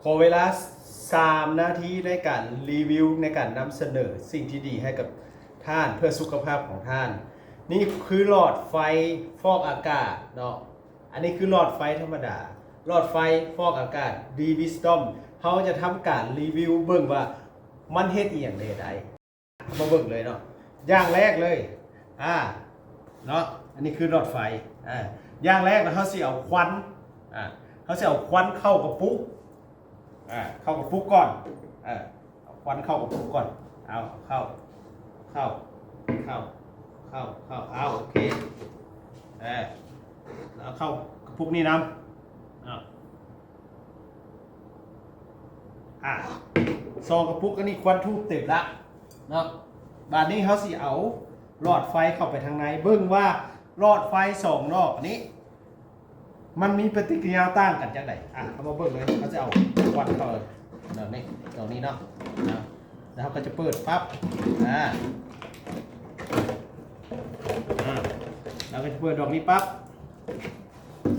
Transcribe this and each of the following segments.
ຂໍເວລາສາມນາທີໃນການຣີວິວ ໃນການນຳສະເໜີສິ່ງທີ່ດີໃຫ້ກັບທ່ານ ເພື່ອສຸຂະພາບຂອງທ່ານ. ນີ້ຄືຫຼອດໄຟຟອກອາກາດເນາະ. ອັນນີ້ຄືຫຼອດໄຟທຳມະດາ. ຫຼອດໄຟຟອກອາກາດ D-Wisdom ເຮົາຈະທຳການຣີວິວເບິ່ງວ່າມັນເຮັດອີ່ຫຍັງແດ່ໃດ. ມາເບິ່ງເລີຍເນາະ. ຢ່າງແລກເລີຍ ອາ ເນາະ, ອັນນີ້ຄືຫຼອດໄຟ. ອາ ຢ່າງແລກນະ ເຮົາຊິເອົາຄວັນ ອາ ເຮົາຊິເອົາຄວັນເຂົ້າກະປຸກ ອາ ເຂົ້າກະປຸກກ່ອນ. ເອີ ເອົາຄວັນເຂົ້າກະປຸກກ່ອນ. ເອົາ ເຂົ້າ ເຂົ້າ ເຂົ້າ ເຂົ້າ ເຂົ້າ ເອົາ ໂອເຄ. ເອີ ແລ້ວເຂົ້າກະປຸກນີ້ນຳ. ອາ ອາ ສອງກະປຸກອັນນີ້ຄວັນທູບເຕັມລະເນາະ. ບາດນີ້ເຮົາຊິເອົາຫຼອດໄຟເຂົ້າໄປທາງໃນ ເບິ່ງວ່າຫຼອດໄຟສອງດອກນີ້ ມັນມີປະຕິກິລິຍາຕ່າງກັນຈັ່ງໃດ. ອາ ເຮົາມາເບິ່ງເລີຍ. ເຮົາຈະເອົາຄວັນເຂົ້າດອກນີ້ ດອກນີ້ເນາະ. ນະ ແລ້ວເຮົາກໍຈະເປີດປັບ ອາ ອາ ເຮົາກໍຈະເປີດດອກນີ້ປັບ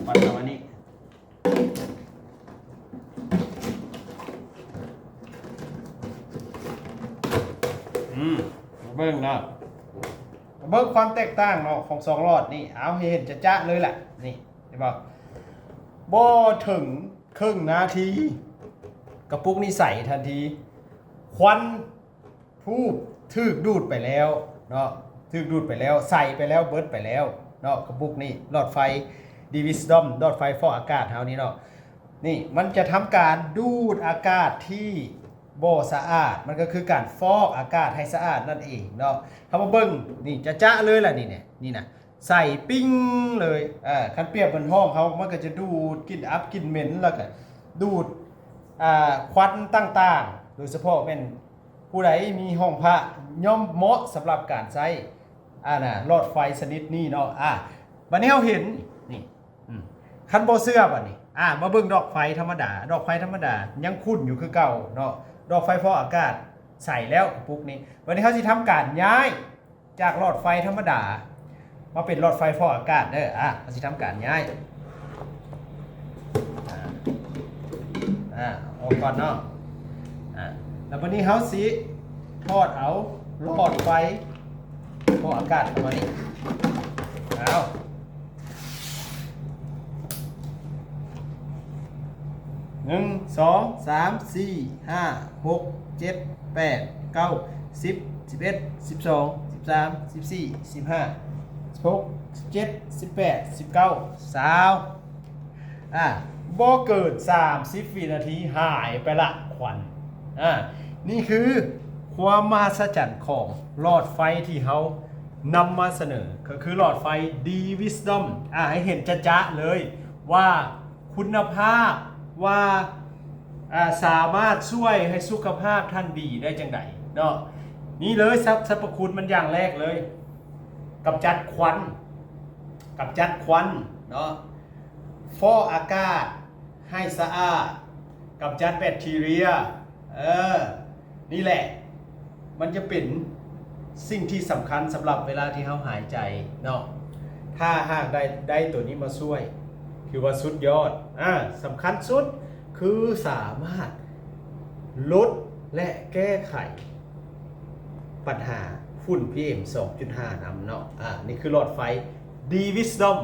ຄວັນເຂົ້າອັນນີ້. ອືມ ມາເບິ່ງເນາະ ມາເບິ່ງຄວາມແຕກຕ່າງເນາະ ຂອງສອງຫຼອດນີ້. ເອົາ ໃຫ້ເຫັນຈະໆເລີຍລະ ນີ້ ເຫັນບໍ່? ບໍ່ເຖິງເຄິ່ງນາທີ ກະປຸກນີ້ໃສທັນທີ. ຄວັນທູບຖືກດູດໄປແລ້ວເນາະ ຖືກດູດໄປແລ້ວ ໃສໄປແລ້ວ ເບິດໄປແລ້ວເນາະ. ກະປຸກນີ້ ຫຼອດໄຟ D-Wisdom ຫຼອດໄຟຟອກອາກາດເຮົານີ້ເນາະ. ນີ້ມັນຈະທຳການດູດອາກາດທີ່ບໍ່ສະອາດ ມັນກໍຄືການຟອກອາກາດໃຫ້ສະອາດນັ້ນເອງເນາະ. ເຮົາມາເບິ່ງ ນີ້ຈະໆເລີຍລະ ນີ້ນະ ນີ້ນະ ໃສປິ້ງເລີຍ. ເອີ ຄັນປຽບເໝືອນຫ້ອງເຮົາ ມັນກໍຈະດູດກິ່ນອັບກິ່ນເໝັນ ແລ້ວກໍດູດ ອາ ຄວັນຕ່າງໆ ໂດຍສະເພາະແມ່ນຜູ້ໃດມີຫ້ອງພະ ຍ່ອມເໝາະສຳລັບການໃຊ້ ອາ ນະ ຫຼອດໄຟຊະນິດນີ້ເນາະ. ອາ ບາດນີ້ເຮົາເຫັນ ນີ້ ອືມ ຄັນບໍ່ເຊື່ອບາດນີ້ ອາ ມາເບິ່ງດອກໄຟທຳມະດາ. ດອກໄຟທຳມະດາຍັງຂຸ້ນຢູ່ຄືເກົ່າເນາະ ດອກໄຟຟອກອາກາດໃສແລ້ວກະປຸກນີ້. ບາດນີ້ເຮົາຊິທຳການຍ້າຍຈາກຫຼອດໄຟທຳມະດາມາເປັນຫຼອດໄຟຟອກອາກາດເດີ. ອາ ເຮົາຊິທຳການຍ້າຍ ອາ ອາ ອອກກ່ອນເນາະ. ອາ ແລ້ວບາດນີ້ເຮົາຊິຖອດເອົາຫຼອດໄຟຟອກອາກາດເຂົ້າມານີ້. ເອົາ ໜຶ່ງ ສອງ ສາມ ສີ່ ຫ້າ ຫົກ ເຈັດ ແປດ ເກົ້າ ສິບ ສິບເອັດ ສິບສອງ ສິບສາມ ສິບສີ່ ສິບຫ້າ ສິບຫົກ ສິບເຈັດ ສິບແປດ ສິບເກົ້າ ຊາວ. ອາ ບໍ່ເກີນສາມສິບວິນາທີ ຫາຍໄປລະຄວັນ. ອາ ນີ້ຄືຄວາມມະຫັດສະຈັນຂອງຫຼອດໄຟທີ່ເຮົານຳມາສະເໜີ ກໍຄືຫຼອດໄຟ D-Wisdom. ອາ ໃຫ້ເຫັນຈະໆເລີຍວ່າຄຸນນະພາບ ວ່າ ອາ ສາມາດຊ່ວຍໃຫ້ສຸຂະພາບທ່ານດີໄດ້ຈັ່ງໃດເນາະ. ນີ້ເລີຍ ສັບ ສັບພະຄຸນມັນຢ່າງແລກເລີຍ ກຳຈັດຄວັນ ກຳຈັດຄວັນເນາະ ຟອກອາກາດໃຫ້ສະອາດ ກຳຈັດແບັກທີເຣຍ. ເອີ ນີ້ແຫຼະ ມັນຈະເປັນສິ່ງທີ່ສຳຄັນສຳລັບເວລາທີ່ເຮົາຫາຍໃຈເນາະ. ຖ້າຫາກໄດ້ ໄດ້ໂຕນີ້ມາຊ່ວຍ ຖືວ່າສຸດຍອດ. ອາ ສຳຄັນສຸດຄືສາມາດ ລົດ ແລະ ແກ້ໄຂບັນຫາຝຸ່ນ ພີເອັມ ສອງຈຸດຫ້າ ນຳເນາະ. ອາ ນີ້ຄືຫຼອດໄຟ D-Wisdom